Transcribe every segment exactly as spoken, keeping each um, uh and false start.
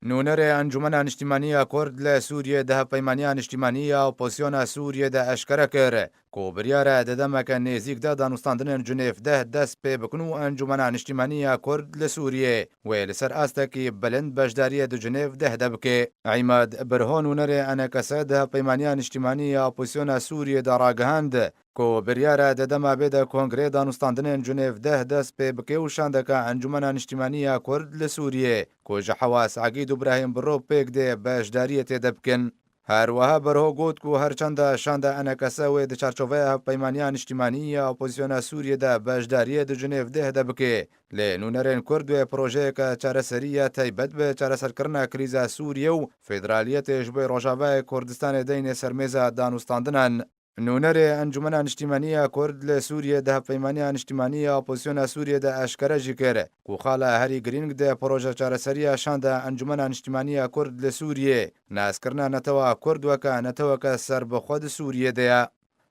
Nûnerê Encûmena Niştîmanî ya Kurd li Sûriyê di Hevpeymaniya Niştîmanî ya Opozisyona Sûriyê de eşkere kir ku biryar e di demeke nêzîk de danûstandinên Cinêv deh dest pê bikin û Encûmena Niştîmanî ya Kurd li Sûriyê wê li ser astekî bilind beşdariyê di Cinêv deh de bike. Îmad Birho, nûnerê E N K S di Hevpeymaniya Niştîmanî ya Opozisyona Sûriyê de ragihand ku biryar e di dema bê de Kongrê Danûstandinên Cinêv deh dest pê bike û şandeka Encûmena Niştîmanî ya Kurd li Sûriyê ku ji hewa Seîd û Brahîm Birro pêk dê beşdariyê tê de bikin. Her wiha Birho got ku her çanda şanda E N K S wê di çarçoveya Hevpeymaniya Niştîmanî ya Opozisyona Sûriyê de beşdariyê di Cinêv deh de bike, lê nûnerên Kurd wê projeyeke çareserî ya taybet bi çareserkirina krîza Sûriyê û federaliyetê ji bo Rojavayê Kurdistanê deyne ser mêza danûstandinan. Nûnerê Encûmena Niştîmanî ya Kurd li Sûriyê di Hevpeymaniya Niştîmanî ya Opozisyona Sûriyê de eşkere jî kir ku xala herî girîng di proje çareseriya şanda Encûmena Niştîmanî ya Kurd li Sûriyê naskirina netewa Kurd weke neteweke serbixwe di Sûriyê de ye.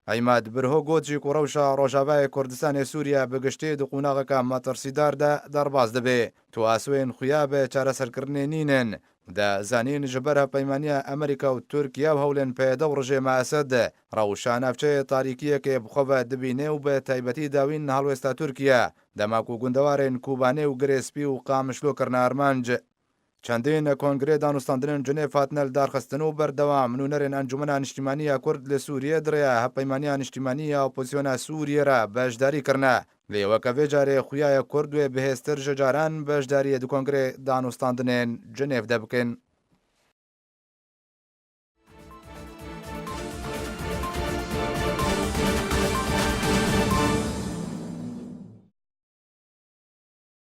Îmad Birho got jî ku rewşa Rojavayê Kurdistanê Sûriye bi giştî di qonaxeke metirsîdar de derbas dibe. Tuasûyên xuya bi çareserkirinê nînin. De zanîn ji ber hevpeymaniya Amerîka û Tirkiye û hewlên P Y D û rejêma Esed, rewşa navçeyê tarîkiyekê bi xwe ve dibîne û bi taybetî dawîn helwêsta Tirkiye, dema ku gundewarên Kobanê û Girê Spî û Qamişlo kirine armanc. Çendîn kongrê danûstandinên Cinêv hatine lidarxistin û berdewam nûnerên Encûmena Niştîmanî ya Kurd li Sûriyê di rêya Hevpeymaniya Niştîmanî ya Opozisyona Sûriyê re beşdarî kirine. Lê weke vê carê xuya ye Kurd wê bihêztir ji caran beşdariyê di kongrê danûstandinên Cinêv de bikin.